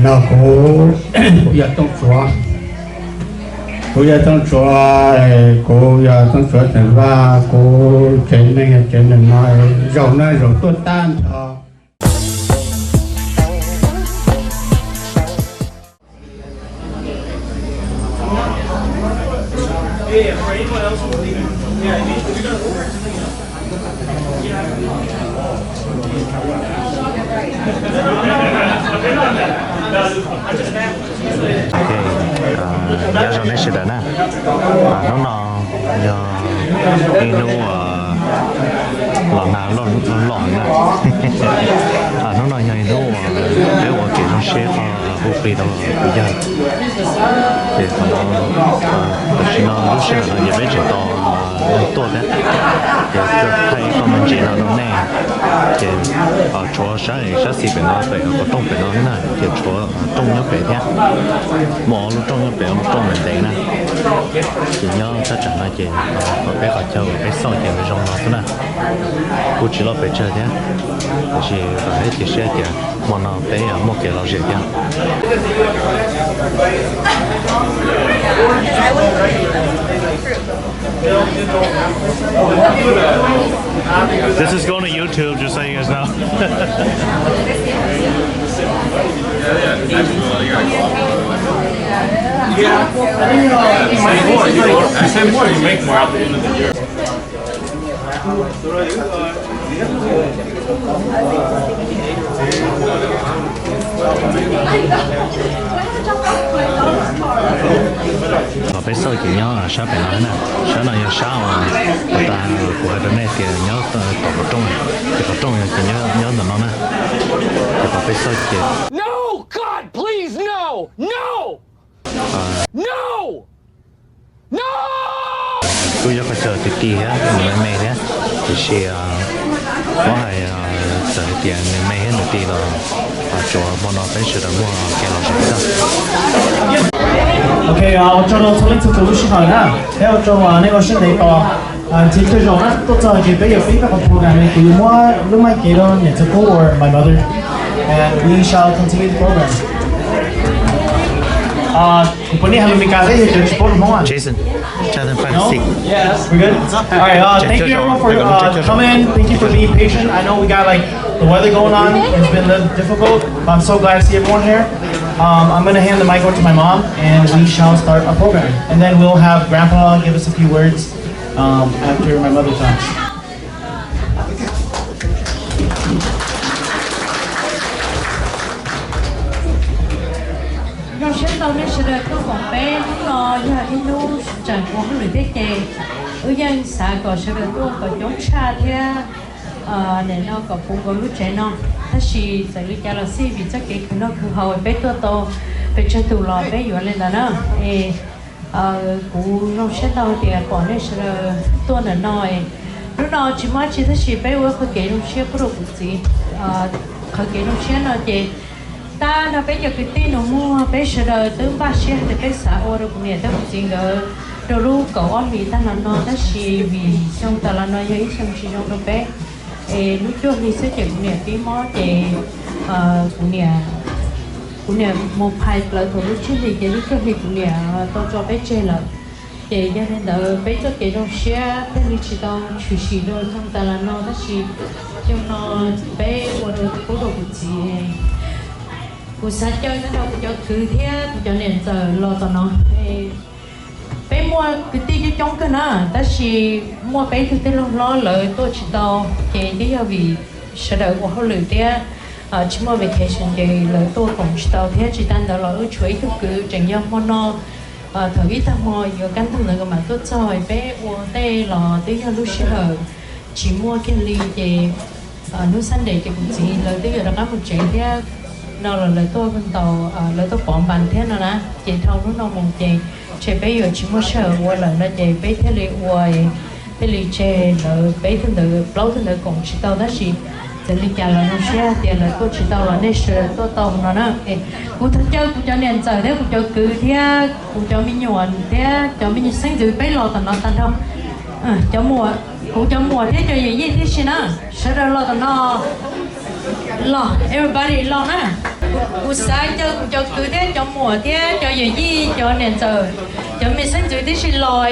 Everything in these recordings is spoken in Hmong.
No kuv, kuv yog Tooj Tsuav, kuv yog Tooj Tsuav, kuv yog Tooj Tsuav Xeem Vaj, kuv tsev neeg yog tsev neeg no, zaum no zaum tuaj tag nrho. Nyob zoo nej sawv daws na. Hnub no yog ib hnub los nag loj loj na. Hnub no yog ib hnub uas peb ua kev zoo siab qhov hu plig rau kuv yawg. Ces qhov no, tam sim no lub sij hawm no ces peb tseem tos neeg tuaj thiab. Ces thaij ib qho me ntsis no rau nej. Ces tshuav sab, sab xis pem no, pem qhov rooj pem no xwb na, ces tshuav rooj nyob pem thiab. Muaj ob lub rooj nyob pem, ob lub rooj ntev ntev na. Ces nyob thaj tsam no ces peb qhov chaw uas peb xauj ces zoo no xwb na. Kuj tsis loj pes tsawg thiab, tiam sis kom peb cia siab tias hmo no peb muaj kev lom zem thiab. This is going to YouTube, just so you guys know. Yeah. I say more, you make more at the end of the year. Peb xauj ces nyob sab pem no na, sab no yog sab uas tas kuv hais rau nej tias nyob tom qhov rooj, ces qhov rooj ces nyob ntawm no na, ces peb xauj ces. No, God, please, no! No! No! No! Kuj yog qhov chaw ti ti thiab, nws me me thiab, tiam sis muab hais txawm hais tias nws me thiab nws ti los tsuav hmo no peb sawv daws muaj kev lom zem xwb. Ok, ua tsaug rau txhua leej txhua tus lub sij hawm na, thiab ua tsaug nej ua siab ntev tos. Ces tej zaum na tuaj txog ces peb yuav pib rau qhov program ne, kuv yuav muab lub mic cev rau niam txiv Kub or my mother, and we shall continue the program. Kuv puas nej hais lus Meskas thiab yog cov tsis paub lus Hmoob a? Jason, tell them five, six. We're good? All right, uh, thank you everyone for uh, coming. Thank you for being patient. I know we got like the weather going on. It's been a little difficult, but I'm so glad to see everyone here. Um, I'm gonna hand the mic over to my mom, and we shall start our program. And then we'll have Grandpa give us a few words, um, after my mother talks. Zoo siab ntau nej sawv daws tuaj koom peb hnub no yog ib hnub tseem ua hauj lwm thiab ces wb yeej xav kom sawv daws tuaj kom coob tshaj thiab. Nim no kom puv nkaus lub tsev no, tab sis txawm li cas los xij vim txoj kev khwv noj khwv haus peb tuaj tau pes tsawg tus los peb yuav li ntawd na. Es kuv zoo siab ntau tias pom nej sawv daws tuaj ntawm no. Hnub no tsis muaj dab tsi tab sis peb ua qhov kev zoo siab pub rau kuv txiv. Qhov kev zoo siab no ces tag nrho peb cov kwv tij nus muag peb sawv daws twb npaj siab hais tias peb xav ua rau kuv niam thiab kuv txiv nkawd rau lub kaum ob hlis tag los no, tab sis vim xyoo tas los no yog ib xyoo tsis zoo rau peb, es lub cuaj hli xwb ces kuv niam pib mob ces kuv niam, kuv niam mus phais plawv thaum lub tsib hlis ces lub cuaj hlis kuv niam tau tso peb tseg lawm. Ces yog li ntawd peb txoj kev zoo siab thiaj li tsis tau tshwm sim rau xyoo tas los no, tab sis xyoo no peb ua rau pub rau kuv txiv. Kuv xav caw tag nrho kuv cov kwv thiab kuv cov niam ntxawm los tom no. Peb muaj kwv tij coob coob kawg na, tab sis muaj peb tug tij laug hlob lawv tuaj tsis tau, ces twb yog vim sawv daws ua hauj lwm thiab tsis muaj vacation ces lawv tuaj koom tsis tau thiab. Tsis tas ntawd los wb tshuav ib tug kwv tseem yog hmo no thaum ib tag hmo yuav kaj ntug ntawd nkawd mam tuaj txog, peb ua ntej los twb yog lub sij hawm tsis muaj kiag li ces hnub Sunday ces kuv txiv lawv twb yuav rov qab mus tsev thiab no los lawv tuaj ntaus, lawv tuaj pov npas thiab no na, ces dhau hnub no mus ces ntshe peb yuav tsis muaj sij hawm ua lawm no ces peb thiaj li ua, thiaj li tseg lawv peb tug ntawd plaub tug ntawd koom tsis tau, tab sis txawm li cas los zoo siab tias lawv tuaj tsis tau los nej sawv daws tuaj tau no na. Kuv thov caw kuv cov niam ntxawm thiab kuv cov kwv thiab kuv cov me nyuam thiab cov me nyuam xeeb ntxwv peb los tom no tag nrho. Kuv cov muam thiab cov yawm yij tib si na, sawv daws los tom no. Los, everybody los na. Kuv xav caw kuv cov kwv thiab cov muam thiab cov yawm yij, cov niam ntxawm, cov me xeeb ntxwv tib si los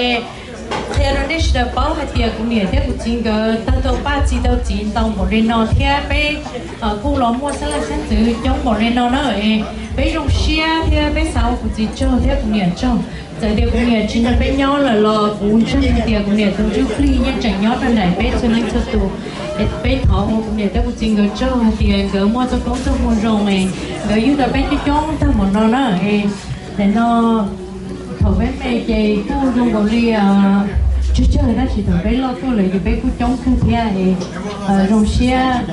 qhia rau nej sawv daws paub hais tias kuv niam thiab kuv txiv nkawd tag tau paj txi tau txiv ntau npaum li no thiab peb kuj los muaj xeeb leej xeeb ntxwv coob npaum li no na. Peb zoo siab thiab peb xav ua kuv txiv tsaug thiab kuv niam tsaug. Txawm tias kuv niam tsis nrog peb nyob lawm los kuv ntseeg hais tias kuv niam tus ntsuj plig yeej tseem nyob rau nraim peb txhua leej txhua tus. Peb thov ua kuv niam thiab kuv txiv nkawd tsaug hais tias nkawd muaj txoj koob txoj hmoo zoo es nkawd yug tau peb coob coob tag npaum no na. Nim no thaum peb me ces kuj zoo nkaus li tsawg tsawg tab sis thaum peb loj tuaj lawm ces peb kuj coob kawg thiab. Zoo siab,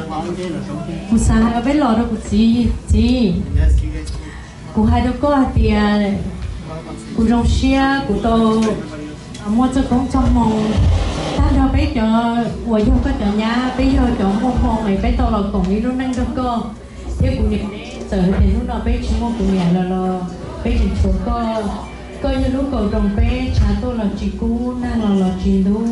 kuv xav hais peb los rau kuv txiv, txiv, kuv hais rau koj hais tias kuv zoo siab kuv tau muaj txoj koob txoj hmoo tag nrho peb cov uas yog koj cov nyab, peb yog cov muaj hmoo es peb tau los koom ib lub neej nrog koj thiab kuv niam. Txawm tias hnub no peb tsis muaj kuv niam lawm los peb tseem tshuav koj. Koj yog lub kaus roos peb tshav tuaj los tsis kub, nag los los tsis ntub.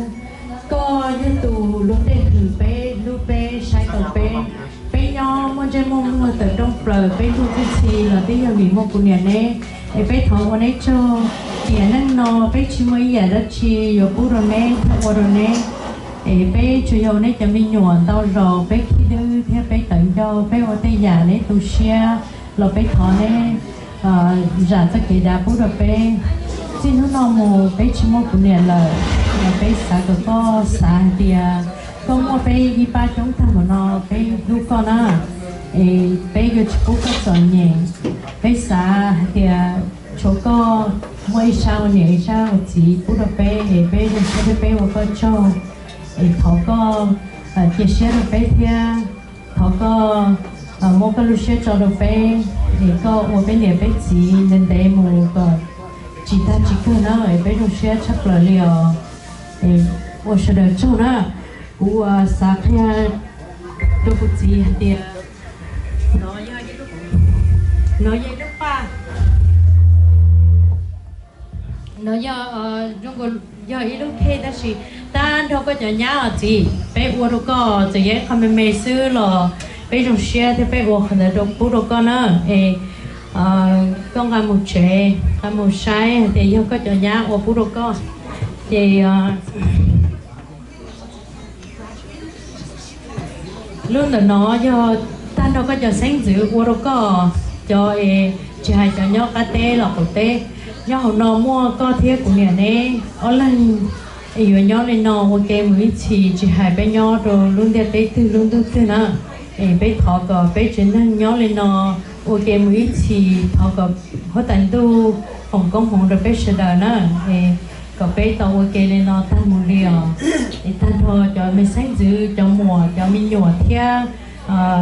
Koj yog tus luag tej hwm peb, hlub peb, saib taus peb. Peb nyob muaj ntsej muaj muag tawm rooj plaws, peb ntuj txi txhi los twb yog vim muaj kuv niam neb. Es peb thov ua neb tsaug, tiam neej no peb tsis muaj ib yam dab tsi yuav pub rau neb thiab ua rau neb. Es peb tsuas yog ua neb cov me nyuam ntau zaus, peb khib dwb thiab peb tawv ncauj, peb ua tej yam neb tu siab los peb thov neb zam txoj kev dav pub rau peb. Txij hnub no mus peb tsis muaj kuv niam lawm, peb xav kom koj xav hais tias koj muaj peb ib pab coob tag npaum no, peb hlub koj na, es peb yuav tsis pub koj txom nyem. Peb xav hais tias tshuav koj muaj ib sab ua niam ib sab ua txiv pub rau peb, es peb zoo siab thiab peb ua koj tsaug. Es thov koj cia siab rau peb thiab thov koj muab koj lub siab tso rau peb, es koj ua peb niam peb txiv ntev ntev mus kom tsis tag tsis kawg na, es peb zoo siab tshaj plaws li os. Ua sawv daws tsaug na. Kuv xav qhia rau kuv txiv hais tias no yog ib lub paj, no yog, yog ib lub khej tab sis tag nrho koj cov nyab os txiv, peb ua rau koj txawm yog ib qho me me xwb los peb zoo siab thiab peb ua qhov ntawd rau pub rau koj na. Es koj nqa mus tsev, nqa mus saib hais tias yog koj cov nyab ua pub rau koj. Ces lub ntawm no yog tag nrho koj cov xeeb ntxwv ua rau koj, cov es tsis hais cov nyob qab teb los qaum teb, nyob hauv no muaj koj thiab kuv niam neb ob leeg es yuav nyob li no ua ke mus ib txhis, tsis hais peb nyob rau lub ntiaj teb twg lub ntuj twg na. Es peb thov kom peb tsev neeg nyob li no ua ke mus ib txhis, thov kom huab tais ntuj foom koob hmoov rau peb sawv daws na. Es kom peb tau ua ke li no tag mus li os. Es tag nrho cov me xeeb ntxwv, cov muam, cov me nyuam thiab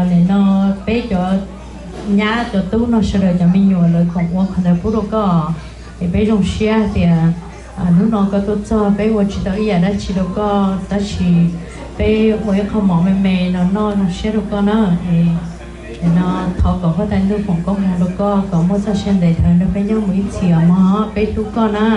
nim no peb cov nyab cov tub no sawv daws cov me nyuam lawv koom ua qhov ntawd pub rau koj. Es peb zoo siab tias hnub no koj tuaj txog peb ua tsis tau ib yam dab tsi rau koj tab sis peb ua ib qho mov me me no noj zoo siab rau koj na. Es no thov kom huab tais ntuj foom koob hmoov rau koj kom muaj txoj sia ntev dhawv nrog peb nyob mus ib txhis os mog, peb hlub koj na.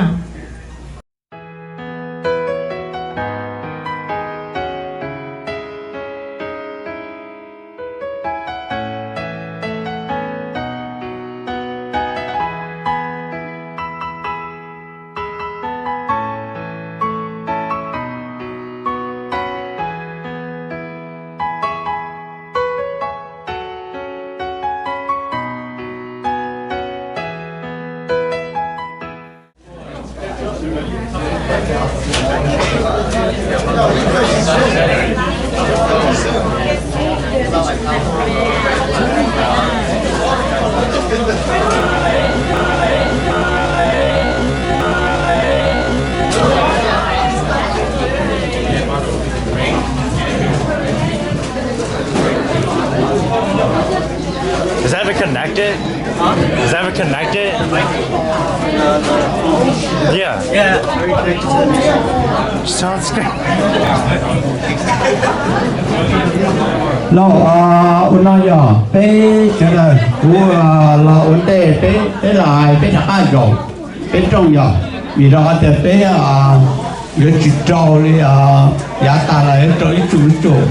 Is that even connected? Is that even connected? Yeah. Yeah. Sounds good. Los ua no yog peb sawv daws kuv los ua ntej peb, peb los hais peb rov qab zaum peb rooj yog vim rau qhov tias peb yuav tsis rau li yav tas los yuav rau ib txum ib txum.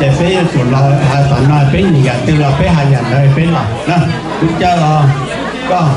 Ces peb yuav tsum los hais tom no, peb nyiam yam twg los peb hais yam ntawd peb los na. Kuv caw os, koj.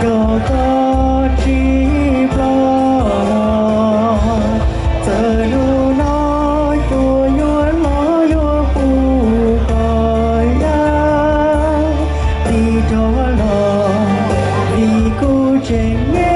Rau koj tsis ploj los, txawm hnub no cuag yuav los yuav pub koj yaj tig rov los, vim kuv tseem me